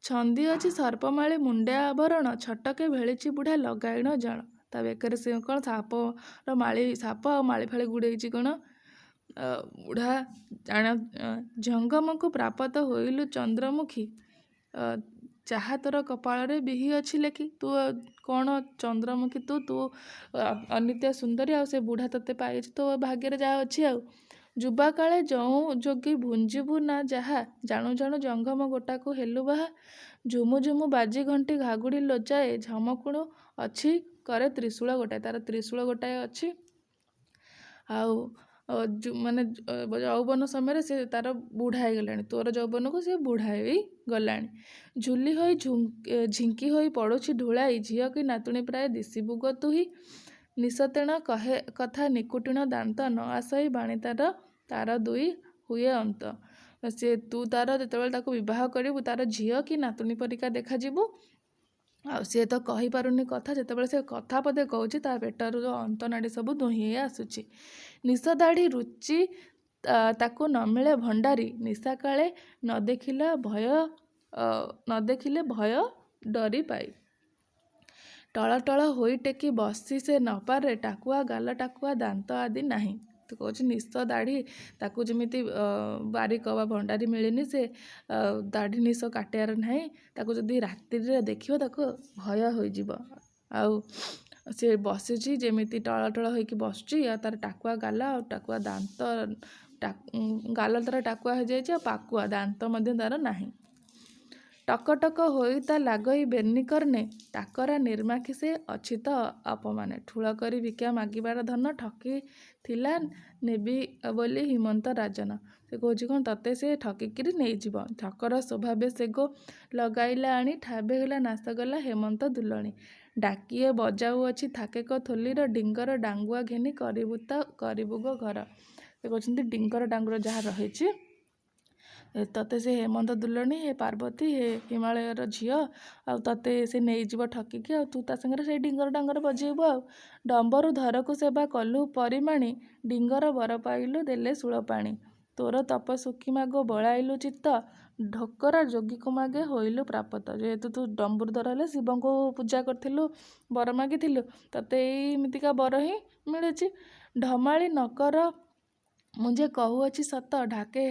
ଛନ୍ଦି ଅଛି ସର୍ପମାଳି ମୁଣ୍ଡେ ଆବରଣ, ଛଟକେ ଭେଳିଛି ବୁଢ଼ା ଲଗାଇଣ ଜଣ। ତା ବେକରେ ସେ କ'ଣ ସାପର ମାଳି, ସାପ ଆଉ ମାଳି ଫାଳି ଗୁଡ଼େଇଛି କ'ଣ ବୁଢ଼ା ଜାଣ। ଜଙ୍ଗମକୁ ପ୍ରାପତ ହୋଇଲୁ ଚନ୍ଦ୍ରମୁଖୀ, ଯାହା ତୋର କପାଳରେ ବିହି ଅଛି ଲେଖି। ତୁ କ'ଣ ଚନ୍ଦ୍ରମୁଖୀ, ତୁ ତୁ ଅନିତ୍ୟ ସୁନ୍ଦରୀ, ଆଉ ସେ ବୁଢ଼ା ତୋତେ ପାଇଛି, ତୋ ଭାଗ୍ୟରେ ଯାହା ଅଛି। ଆଉ ଯୁବା କାଳେ ଯଉଁ ଯୋଗୀ ଭୁଞ୍ଜିବୁ ନା ଯାହା, ଜାଣୁ ଜାଣୁ ଜଙ୍ଗମ ଗୋଟାକୁ ହେଲୁ ବାହା। ଝୁମୁ ଝୁମୁ ବାଜି ଘଣ୍ଟି ଘାଗୁଡ଼ି ଲୋଚାଏ, ଝମକୁଣୁ ଅଛି କରେ ତ୍ରିଶୂଳ ଗୋଟାଏ। ତାର ତ୍ରିଶୂଳ ଗୋଟାଏ ଅଛି। ଆଉ ମାନେ ଯୌବନ ସମୟରେ ସେ ତାର ବୁଢ଼ା ହେଇଗଲାଣି, ତୋର ଯୌବନକୁ ସେ ବୁଢ଼ା ହେଇଗଲାଣି। ଝୁଲି ହୋଇ ଝିଙ୍କି ହୋଇ ପଡ଼ୁଛି ଢୁଳାଇ, ଝିଅ କି ନାତୁଣୀ ପ୍ରାୟ ଦିଶିବୁ ଗୋ ତୁହି। ନିଶତେଣ କହେ କଥା ନିକୁଟିଣ ଦାନ୍ତ, ନ ଆସଇ ବାଣୀ ତାର ତାର ଦୁଇ ହୁଏ ଅନ୍ତ। ସେ ତୁ ତାର ଯେତେବେଳେ ତାକୁ ବିବାହ କରିବୁ, ତାର ଝିଅ କି ନାତୁଣୀ ପରିକା ଦେଖାଯିବୁ। ଆଉ ସିଏ ତ କହିପାରୁନି କଥା, ଯେତେବେଳେ ସେ କଥା ପଦେ କହୁଛି ତା ପେଟରୁ ଯେଉଁ ଅନ୍ତନାଡ଼ି ସବୁ ଦୁହିଁ ହେଇ ଆସୁଛି। ନିଶ ଦାଢ଼ି ରୁଚି ତାକୁ ନ ମିଳେ ଭଣ୍ଡାରୀ, ନିଶା କାଳେ ନ ଦେଖିଲା ଭୟ, ନ ଦେଖିଲେ ଭୟ ଡରି ପାଇ। ଟଳ ଟଳ ହୋଇ ଟେକି ବସି ସେ ନପାରେ, ଟାକୁଆ ଗାଲ ଟାକୁଆ ଦାନ୍ତ ଆଦି ନାହିଁ। ତ କହୁଛି ନିଶ ଦାଢ଼ି ତାକୁ ଯେମିତି ବାରିକ ବା ଭଣ୍ଡାରୀ ମିଳିନି, ସେ ଦାଢ଼ି ନିଶ କାଟିବାର ନାହିଁ। ତାକୁ ଯଦି ରାତ୍ରିରେ ଦେଖିବ ତାକୁ ଭୟ ହୋଇଯିବ। ଆଉ ସେ ବସିଛି ଯେମିତି ଟଳ ଟଳ ହେଇକି ବସୁଛି, ଆଉ ତାର ଟାକୁଆ ଗାଲ ଆଉ ଟାକୁଆ ଦାନ୍ତ, ଗାଲ ତାର ଟାକୁଆ ହେଇଯାଇଛି ଆଉ ପାକୁଆ ଦାନ୍ତ ମଧ୍ୟ ତାର ନାହିଁ। ଟକଟକ ହୋଇ ତା ଲାଗଇ ବେନି କର୍ଣ୍ଣେ, ଟାକରା ନିର୍ମାଖି ସେ ଅଛି ତ ଅପମାନେ। ଠୁଳ କରି ଭିକ୍ଷା ମାଗିବାର ଧନ, ଠକି ଥିଲା ନେବି ବୋଲି ହିମନ୍ତ ରାଜନ। ସେ କହୁଛି କ'ଣ, ତତେ ସେ ଠକିକିରି ନେଇଯିବ। ଠକର ସ୍ୱଭାବେ ସେଗୋ ଲଗାଇଲା ଆଣି, ଠାବେ ହେଲା ନାଶଗଲା ହେମନ୍ତ ଦୁଲଣୀ। ଡାକିଏ ବଜାଉଅଛି ଥାକେକ ଥୋଲିର, ଡିଙ୍ଗର ଡାଙ୍ଗୁଆ ଘେନି କରିବୁ ତ କରିବୁ ଗୋ ଘର। ସେ କହୁଛନ୍ତି ଡିଙ୍ଗର ଡାଙ୍ଗୁର ଯାହା ରହିଛି, ତତେ ସେ ହେମନ୍ତ ଦୁଲଣୀ, ହେ ପାର୍ବତୀ, ହେ ହିମାଳୟର ଝିଅ, ଆଉ ତତେ ସେ ନେଇଯିବ ଠକିକି, ଆଉ ତୁ ତା ସାଙ୍ଗରେ ସେଇ ଡିଙ୍ଗର ଡାଙ୍ଗର ବଜେଇବୁ। ଆଉ ଡମ୍ବରୁ ଧରକୁ ସେବା କଲୁ ପରିମାଣି, ଡିଙ୍ଗର ବର ପାଇଲୁ ଦେଲେ ଶୂଳପାଣି। ତୋର ତପ ସୁଖୀ ମାଗୋ ବଳାଇଲୁ ଚିତ୍ତ, ଢୋକରା ଯୋଗୀକୁ ମାଗେ ହୋଇଲୁ ପ୍ରାପତ। ଯେହେତୁ ତୁ ଡମ୍ବୁରୁ ଧର ହେଲେ ଶିବଙ୍କୁ ପୂଜା କରିଥିଲୁ, ବର ମାଗିଥିଲୁ, ତତେ ଏଇମିତିକା ବର ହିଁ ମିଳୁଛି। ଢମାଳି ନକର ମୁଁ ଯେ କହୁଅଛି ସତ, ଢାକେ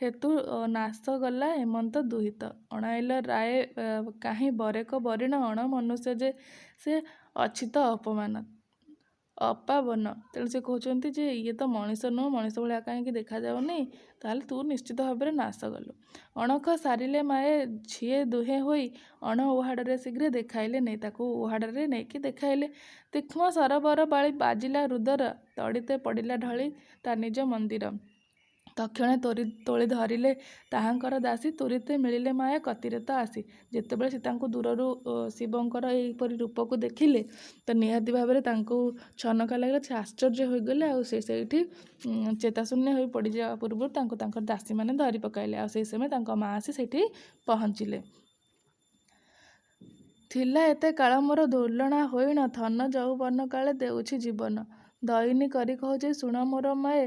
ହେତୁ ନାଶ ଗଲା ହେମନ୍ତ ଦୁହିତ। ଅଣାଇଲ ରାଏ କାହିଁ ବରେକ ବରିଣ, ଅଣ ମନୁଷ୍ୟ ଯେ ସେ ଅଛି ତ ଅପମାନ ଅପାବନ। ତେଣୁ ସେ କହୁଛନ୍ତି ଯେ ଇଏ ତ ମଣିଷ ନୁହଁ, ମଣିଷ ଭଳିଆ କାହିଁକି ଦେଖାଯାଉନି? ତାହେଲେ ତୁ ନିଶ୍ଚିତ ଭାବରେ ନାଶ ଗଲୁ। ଅଣଖ ସାରିଲେ ମାଏ ଝିଏ ଦୁହେଁ ହୋଇ, ଅଣ ଉହାଡ଼ରେ ଶୀଘ୍ରେ ଦେଖାଇଲେ ନେଇ। ତାକୁ ଉହାଡ଼ରେ ନେଇକି ଦେଖାଇଲେ। ତୀକ୍ଷ୍ମ ସରୋବର ବାଳି ବାଜିଲା ରୁଦର, ତଡ଼ିତେ ପଡ଼ିଲା ଢଳି ତା ନିଜ ମନ୍ଦିର। ତକ୍ଷଣେ ତୋଳି ଧରିଲେ ତାହାଙ୍କର ଦାସୀ, ତୁରିତେ ମିଳିଲେ ମାୟା କତିରେ ତ ଆସି। ଯେତେବେଳେ ସେ ତାଙ୍କୁ ଦୂରରୁ ଶିବଙ୍କର ଏହିପରି ରୂପକୁ ଦେଖିଲେ, ତ ନିହାତି ଭାବରେ ତାଙ୍କୁ ଛନକା ଲାଗିଲା, ସେ ଆଶ୍ଚର୍ଯ୍ୟ ହୋଇଗଲେ। ଆଉ ସେ ସେଇଠି ଚେତାଶୂନ୍ୟ ହୋଇ ପଡ଼ିଯିବା ପୂର୍ବରୁ ତାଙ୍କୁ ତାଙ୍କର ଦାସୀମାନେ ଧରି ପକାଇଲେ, ଆଉ ସେଇ ସମୟ ତାଙ୍କ ମା ଆସି ସେଇଠି ପହଞ୍ଚିଲେ। ଥିଲା ଏତେ କାଳ ମୋର ଦୋଲଣା ହୋଇଣ, ଥନ ଯଉବନ କାଳେ ଦେଉଛି ଜୀବନ। ଦଇନି କରି କହୁଛି ଶୁଣ ମୋର ମାଏ,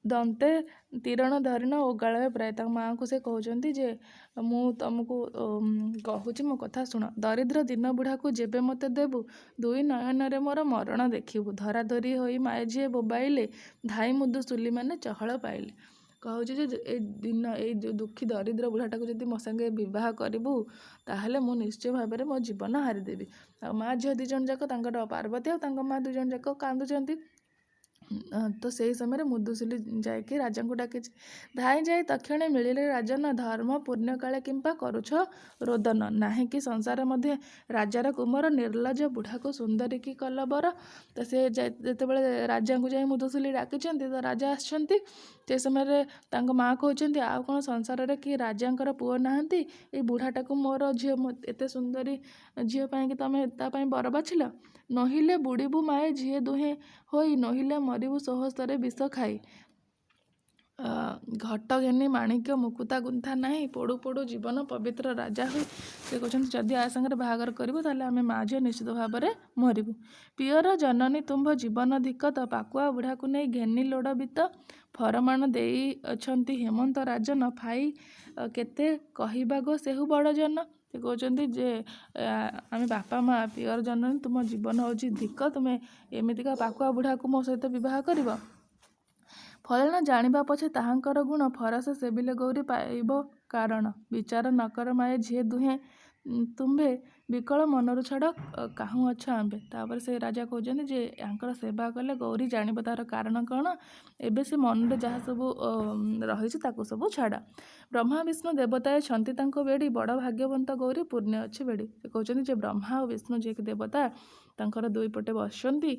ଦନ୍ତେ ତିରଣ ଧରିଣ ଓଗାଳୟ ପ୍ରାୟ। ତାଙ୍କ ମାଆଙ୍କୁ ସେ କହୁଛନ୍ତି ଯେ ମୁଁ ତମକୁ କହୁଛି, ମୋ କଥା ଶୁଣ। ଦରିଦ୍ର ଦିନ ବୁଢ଼ାକୁ ଯେବେ ମୋତେ ଦେବୁ, ଦୁଇ ନୟନରେ ମୋର ମରଣ ଦେଖିବୁ। ଧରାଧରି ହୋଇ ମାଏ ଝିଏ ବୋବାଇଲେ, ଧାଇ ମୁଦୁ ସୁଲିମାନେ ଚହଳ ପାଇଲେ। କହୁଛି ଯେ ଏଇ ଦିନ ଏଇ ଯେଉଁ ଦୁଃଖୀ ଦରିଦ୍ର ବୁଢ଼ାଟାକୁ ଯଦି ମୋ ସାଙ୍ଗେ ବିବାହ କରିବୁ, ତାହେଲେ ମୁଁ ନିଶ୍ଚୟ ଭାବରେ ମୋ ଜୀବନ ହାରିଦେବି। ଆଉ ମା ଝିଅ ଦୁଇ ଜଣ ଯାକ, ତାଙ୍କର ପାର୍ବତୀ ଆଉ ତାଙ୍କ ମା ଦୁଇ ଜଣ ଯାକ କାନ୍ଦୁଛନ୍ତି। ତ ସେଇ ସମୟରେ ମୁଦୁସୁଲି ଯାଇକି ରାଜାଙ୍କୁ ଡାକିଛି। ଧାଇଁ ଯାଇ ତକ୍ଷଣେ ମିଳିଲେ ରାଜନ, ଧର୍ମ ପୁଣ୍ୟ କାଳେ କିମ୍ବା କରୁଛ ରୋଦନ। ନାହିଁ କି ସଂସାର ମଧ୍ୟ ରାଜାର କୁମର, ନିର୍ଲଜ ବୁଢ଼ାକୁ ସୁନ୍ଦରୀ କି କଲ ବର। ତ ସେ ଯେତେବେଳେ ରାଜାଙ୍କୁ ଯାଇ ମୁଦୁସୁଲି ଡାକିଛନ୍ତି, ତ ରାଜା ଆସିଛନ୍ତି। ସେ ସମୟରେ ତାଙ୍କ ମା କହୁଛନ୍ତି, ଆଉ କ'ଣ ସଂସାରରେ କି ରାଜାଙ୍କର ପୁଅ ନାହାନ୍ତି? ଏଇ ବୁଢ଼ାଟାକୁ ମୋର ଝିଅ, ଏତେ ସୁନ୍ଦରୀ ଝିଅ ପାଇଁକି ତମେ ତା ପାଇଁ ବର ବାଛିଲ? ନୋହିଲେ ବୁଡ଼ିବୁ ମାଏ ଝିଏ ଦୁହେଁ ହୋଇ, ନୋହିଲେ ମରିବୁ ସ୍ୱହସ୍ତରେ ବିଷ ଖାଇ। ଘଟ ଘେନି ମାଣିକ୍ୟ ମୁକୁତା ଗୁନ୍ଥା ନାହିଁ, ପୋଡ଼ୁ ପୋଡ଼ୁ ଜୀବନ ପବିତ୍ର ରାଜା ହୋଇ। ସେ କହୁଛନ୍ତି ଯଦି ଆ ସାଙ୍ଗରେ ବାହାଘର କରିବୁ, ତାହେଲେ ଆମେ ମା ଝିଅ ନିଶ୍ଚିତ ଭାବରେ ମରିବୁ। ପିଅର ଜନନୀ ତୁମ୍ଭ ଜୀବନ ଧିକତ, ପାକୁଆ ବୁଢ଼ାକୁ ନେଇ ଘେନି ଲୋଡ଼ ବିତ। ଫରମାଣ ଦେଇଅଛନ୍ତି ହେମନ୍ତ ରାଜନ, ଫାଇ କେତେ କହିବା ଗୋ ସେହୁ ବଡ଼ ଜନ। ସେ କହୁଛନ୍ତି ଯେ ଆମେ ବାପା ମା, ପିଅର ଜନନୀ ତୁମ ଜୀବନ ହେଉଛି ଧିକ, ତୁମେ ଏମିତିକା ପାକୁଆ ବୁଢ଼ାକୁ ମୋ ସହିତ ବିବାହ କରିବ? ଫଳେଣ ଜାଣିବା ପଛେ ତାହାଙ୍କର ଗୁଣ, ଫରସ ସେବିଲେ ଗୌରୀ ପାଇବ କାରଣ। ବିଚାର ନକର ମାଏ ଝିଏ ଦୁହେଁ ତୁମ୍ଭେ, ବିକଳ ମନରୁ ଛାଡ଼ କାହୁଁ ଅଛ ଆମ୍ଭେ। ତାପରେ ସେ ରାଜା କହୁଛନ୍ତି ଯେ ୟାଙ୍କର ସେବା କଲେ ଗୌରୀ ଜାଣିବ ତାର କାରଣ କ'ଣ। ଏବେ ସେ ମନରେ ଯାହା ସବୁ ରହିଛି ତାକୁ ସବୁ ଛାଡ଼। ବ୍ରହ୍ମା ବିଷ୍ଣୁ ଦେବତାଏ ଛନ୍ତି ତାଙ୍କ ବେଡ଼ି, ବଡ଼ ଭାଗ୍ୟବନ୍ତ ଗୌରୀ ପୁଣ୍ୟ ଅଛି ବେଡ଼ି। ସେ କହୁଛନ୍ତି ଯେ ବ୍ରହ୍ମା ଆଉ ବିଷ୍ଣୁ ଯିଏକି ଦେବତା, ତାଙ୍କର ଦୁଇ ପଟେ ବସିଛନ୍ତି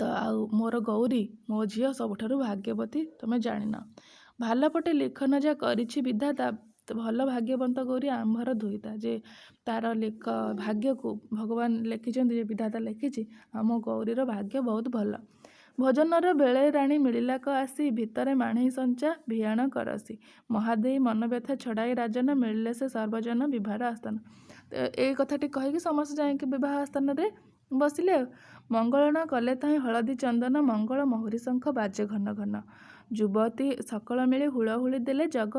ତ, ଆଉ ମୋର ଗୌରୀ ମୋ ଝିଅ ସବୁଠାରୁ ଭାଗ୍ୟବତୀ, ତମେ ଜାଣିନ। ଭାଲ ପଟେ ଲିଖନ ଯା କରିଛି ବିଧାତା, ଭଲ ଭାଗ୍ୟବନ୍ତ ଗୌରୀ ଆମ୍ଭର ଦୁହିତା। ଯେ ତାର ଲେଖ ଭାଗ୍ୟକୁ ଭଗବାନ ଲେଖିଛନ୍ତି, ଯେ ବିଧାତା ଲେଖିଛି, ଆମ ଗୌରୀର ଭାଗ୍ୟ ବହୁତ ଭଲ। ଭୋଜନର ବେଳେ ରାଣୀ ମିଳିଲାକ ଆସି, ଭିତରେ ମାଣେଇ ସଞ୍ଚା ଭିଆଣ କରସି। ମହାଦେଇ ମନବ୍ୟଥା ଛଡ଼ାଇ ରାଜନ, ମିଳିଲେ ସେ ସର୍ବଜନ ବିବାହର ଆସ୍ଥାନ। ଏଇ କଥାଟି କହିକି ସମସ୍ତେ ଯାଇକି ବିବାହ ଆସ୍ଥାନରେ ବସିଲେ। ଆଉ ମଙ୍ଗଳଣ କଲେ ତହିଁ ହଳଦୀ ଚନ୍ଦନ, ମଙ୍ଗଳ ମହୁରୀ ଶଙ୍ଖ ବାଜେ ଘନ ଘନ। ଯୁବତୀ ସକଳ ମିଳି ହୁଳହୁଳି ଦେଲେ, ଜଗ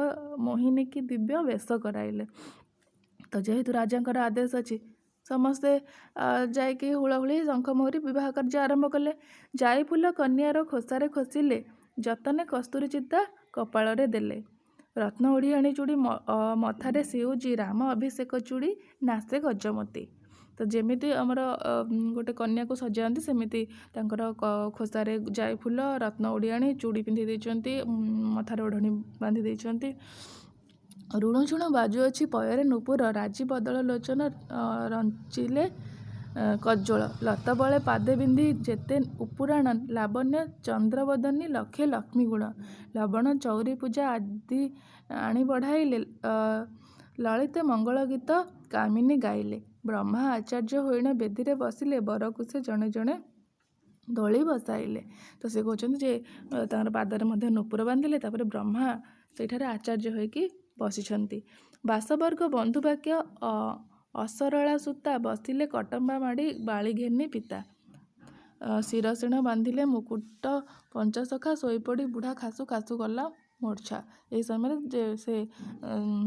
ମୋହିନୀ କି ଦିବ୍ୟ ବେଶ କରାଇଲେ। ତ ଯେହେତୁ ରାଜାଙ୍କର ଆଦେଶ ଅଛି, ସମସ୍ତେ ଯାଇକି ହୁଳହୁଳି ଶଙ୍ଖ ମହୁରୀ ବିବାହ କାର୍ଯ୍ୟ ଆରମ୍ଭ କଲେ। ଯାଇ ଫୁଲ କନ୍ୟାର ଖୋସାରେ ଖୋସିଲେ, ଯତନେ କସ୍ତୁରୀ ଚିତା କପାଳରେ ଦେଲେ। ରତ୍ନ ଓଡ଼ିଆଣୀ ଚୁଡ଼ି ମଥାରେ ସିଉଜି, ରାମ ଅଭିଷେକ ଚୁଡ଼ି ନାସେ ଗଜମତି। ତ ଯେମିତି ଆମର ଗୋଟେ କନ୍ୟାକୁ ସଜାନ୍ତି, ସେମିତି ତାଙ୍କର ଖୋସାରେ ଯାଇ ଫୁଲ, ରତ୍ନ ଓଡ଼ିଆଣୀ ଚୁଡ଼ି ପିନ୍ଧେଇ ଦେଇଛନ୍ତି, ମଥାରେ ଓଢ଼ଣୀ ବାନ୍ଧି ଦେଇଛନ୍ତି। ରୁଣୁଝୁଣୁ ବାଜୁଅଛି ପୟରେ ନୂପୁର, ରାଜି ବଦଳ ଲୋଚନ ରଞ୍ଚିଲେ କଜ୍ଜଳ। ଲତା ବଳେ ପାଦେ ବିନ୍ଧି ଯେତେ ଉପୁରାଣ, ଲାବଣ୍ୟ ଚନ୍ଦ୍ରବଦନୀ ଲକ୍ଷେ ଲକ୍ଷ୍ମୀ ଗୁଣ। ଲବଣ ଚଉରୀ ପୂଜା ଆଦି ଆଣି ବଢ଼ାଇଲେ, ଲଳିତେ ମଙ୍ଗଳ ଗୀତ କାମିନୀ ଗାଇଲେ। ବ୍ରହ୍ମା ଆଚାର୍ଯ୍ୟ ହୋଇଣ ବେଦୀରେ ବସିଲେ, ବରକୁ ସେ ଜଣେ ଜଣେ ଦୋଳି ବସାଇଲେ। ତ ସେ କହୁଛନ୍ତି ଯେ ତାଙ୍କର ପାଦରେ ମଧ୍ୟ ନୂପୁର ବାନ୍ଧିଲେ, ତାପରେ ବ୍ରହ୍ମା ସେଇଠାରେ ଆଚାର୍ଯ୍ୟ ହୋଇକି ବସିଛନ୍ତି। ବାସବର୍ଗ ବନ୍ଧୁ ବାକ୍ୟ ଅସରଳା ସୂତା, ବସିଲେ କଟମ୍ବା ମାଡ଼ି ବାଳି ଘେନି ପିତା। ଶିରସିଣ ବାନ୍ଧିଲେ ମୁକୁଟ ପଞ୍ଚସଖା, ଶୋଇପଡ଼ି ବୁଢ଼ା ଖାସୁ ଖାସୁ ଗଲା ମୂର୍ଚ୍ଛା। ଏହି ସମୟରେ ଯେ ସେ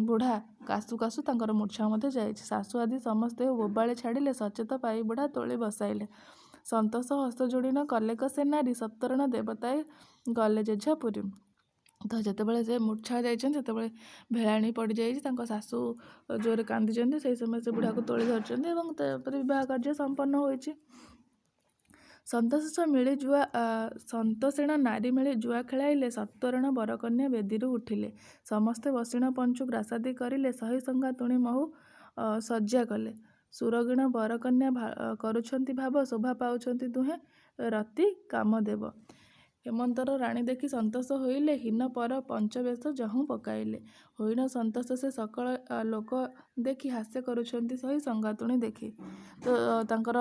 ବୁଢ଼ା କାଶୁ କାଶୁ ତାଙ୍କର ମୂର୍ଚ୍ଛା ମଧ୍ୟ ଯାଇଛି। ଶାଶୁ ଆଦି ସମସ୍ତେ ବୋବାଳି ଛାଡ଼ିଲେ, ସଚେତ ପାଇ ବୁଢ଼ା ତୋଳି ବସାଇଲେ। ସନ୍ତୋଷ ହସ୍ତ ଯୋଡ଼ିଣ କଲେକ ସେ ନାରୀ, ସତ୍ୱରଣ ଦେବତାଏ ଗଲେ ଯେଝା ପୁରୀ। ତ ଯେତେବେଳେ ସେ ମୂର୍ଚ୍ଛା ଯାଇଛନ୍ତି, ସେତେବେଳେ ଭେଳାଣି ପଡ଼ିଯାଇଛି, ତାଙ୍କ ଶାଶୁ ଜୋରରେ କାନ୍ଦିଛନ୍ତି। ସେହି ସମୟରେ ସେ ବୁଢ଼ାକୁ ତୋଳି ଧରିଛନ୍ତି ଏବଂ ତାପରେ ବିବାହ କାର୍ଯ୍ୟ ସମ୍ପନ୍ନ ହୋଇଛି। ସନ୍ତୋଷ ମିଳି ଜୁଆ, ସନ୍ତୋଷିଣ ନାରୀ ମିଳି ଜୁଆ ଖେଳାଇଲେ, ସତ୍ୱରଣ ବରକନ୍ୟା ବେଦୀରୁ ଉଠିଲେ। ସମସ୍ତେ ବସିଣ ପଞ୍ଚୁ ଗ୍ରାସାଦି କରିଲେ, ସହି ସଙ୍ଗାତୁଣି ମହୁ ଶଯ୍ୟା କଲେ। ସୁରଗିଣ ବରକନ୍ୟା କରୁଛନ୍ତି ଭାବ, ଶୋଭା ପାଉଛନ୍ତି ଦୁହେଁ ରତି କାମଦେବ। ହେମନ୍ତର ରାଣୀ ଦେଖି ସନ୍ତୋଷ ହୋଇଲେ, ହୀନ ପର ପଞ୍ଚବେଶ ଯହୁଁ ପକାଇଲେ। ହୋଇଣ ସନ୍ତୋଷ ସେ ସକଳ ଲୋକ ଦେଖି, ହାସ୍ୟ କରୁଛନ୍ତି ସହି ସଙ୍ଗାତୁଣି ଦେଖି। ତ ତାଙ୍କର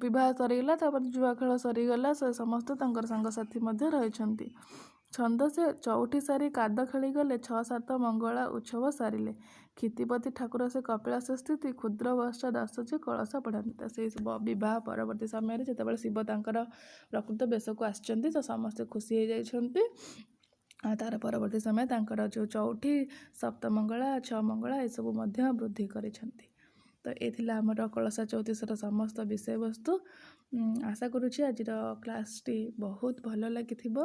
ବିବାହ ସରିଗଲା, ତାପରେ ଜୁଆ ଖେଳ ସରିଗଲା, ସେ ସମସ୍ତେ ତାଙ୍କର ସାଙ୍ଗସାଥି ମଧ୍ୟ ରହିଛନ୍ତି। ଛନ୍ଦ ସେ ଚଉଠି ସାରି କାଦ ଖେଳିଗଲେ, ଛଅ ସାତ ମଙ୍ଗଳା ଉତ୍ସବ ସାରିଲେ। କ୍ଷିତିପତି ଠାକୁର ସେ କପିଳାସ ସ୍ଥିତି, କ୍ଷୁଦ୍ର ବର୍ଷା ଦାସ ଯେ କଳସ ପଢ଼ାନ୍ତି। ତ ସେଇ ବିବାହ ପରବର୍ତ୍ତୀ ସମୟରେ ଯେତେବେଳେ ଶିବ ତାଙ୍କର ପ୍ରକୃତ ବେଶକୁ ଆସିଛନ୍ତି, ତ ସମସ୍ତେ ଖୁସି ହେଇଯାଇଛନ୍ତି। ଆଉ ତାର ପରବର୍ତ୍ତୀ ସମୟ ତାଙ୍କର ଯେଉଁ ଚଉଠି, ସପ୍ତମଙ୍ଗଳା, ଛଅ ମଙ୍ଗଳା ଏସବୁ ମଧ୍ୟ ବୃଦ୍ଧି କରିଛନ୍ତି। ତ ଏ ଥିଲା ଆମର କଳସା ଚଉତିଶାର ସମସ୍ତ ବିଷୟବସ୍ତୁ। ଆଶା କରୁଛି ଆଜିର କ୍ଲାସ୍ଟି ବହୁତ ଭଲ ଲାଗିଥିବ।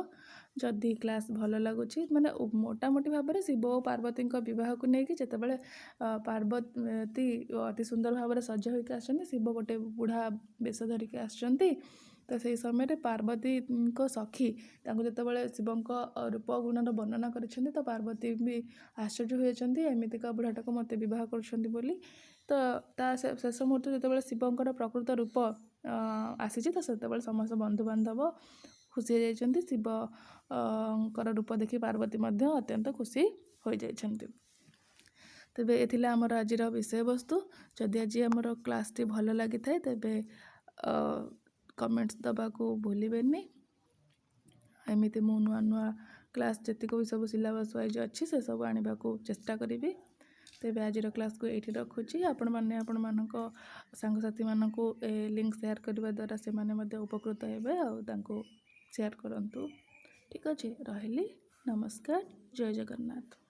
ଯଦି କ୍ଲାସ୍ ଭଲ ଲାଗୁଛି, ମାନେ ମୋଟାମୋଟି ଭାବରେ ଶିବ ଓ ପାର୍ବତୀଙ୍କ ବିବାହକୁ ନେଇକି, ଯେତେବେଳେ ପାର୍ବତୀ ଅତି ସୁନ୍ଦର ଭାବରେ ସଜ ହୋଇକି ଆସିଛନ୍ତି, ଶିବ ଗୋଟେ ବୁଢ଼ା ବେଶ ଧରିକି ଆସିଛନ୍ତି, ତ ସେଇ ସମୟରେ ପାର୍ବତୀଙ୍କ ସଖୀ ତାଙ୍କୁ ଯେତେବେଳେ ଶିବଙ୍କ ରୂପ ଗୁଣର ବର୍ଣ୍ଣନା କରିଛନ୍ତି, ତ ପାର୍ବତୀ ବି ଆଶ୍ଚର୍ଯ୍ୟ ହୋଇଯାଇଛନ୍ତି, ଏମିତିକା ବୁଢ଼ାଟାକୁ ମୋତେ ବିବାହ କରୁଛନ୍ତି ବୋଲି। ତ ତା ଶେଷ ମୁହୂର୍ତ୍ତରେ ଯେତେବେଳେ ଶିବଙ୍କର ପ୍ରକୃତ ରୂପ ଆସିଛି, ତ ସେତେବେଳେ ସମସ୍ତ ବନ୍ଧୁବାନ୍ଧବ ଖୁସି ହେଇଯାଇଛନ୍ତି। ଶିବଙ୍କର ରୂପ ଦେଖି ପାର୍ବତୀ ମଧ୍ୟ ଅତ୍ୟନ୍ତ ଖୁସି ହୋଇଯାଇଛନ୍ତି। ତେବେ ଏ ଥିଲା ଆମର ଆଜିର ବିଷୟବସ୍ତୁ। ଯଦି ଆଜି ଆମର କ୍ଲାସ୍ଟି ଭଲ ଲାଗିଥାଏ, ତେବେ କମେଣ୍ଟସ୍ ଦେବାକୁ ଭୁଲିବେନି। ଏମିତି ମୁଁ ନୂଆ ନୂଆ କ୍ଲାସ୍ ଯେତିକ ବି ସବୁ ସିଲାବସ୍ ୱାଇଜ୍ ଅଛି, ସେସବୁ ଆଣିବାକୁ ଚେଷ୍ଟା କରିବି। ତେବେ ଆଜିର କ୍ଲାସ୍କୁ ଏଇଠି ରଖୁଛି। ଆପଣମାନେ ଆପଣମାନଙ୍କ ସାଙ୍ଗସାଥିମାନଙ୍କୁ ଏ ଲିଙ୍କ୍ ସେୟାର କରିବା ଦ୍ୱାରା ସେମାନେ ମଧ୍ୟ ଉପକୃତ ହେବେ, ଆଉ ତାଙ୍କୁ ସେୟାର କରନ୍ତୁ। ଠିକ୍ ଅଛି, ରହିଲି, ନମସ୍କାର, ଜୟ ଜଗନ୍ନାଥ।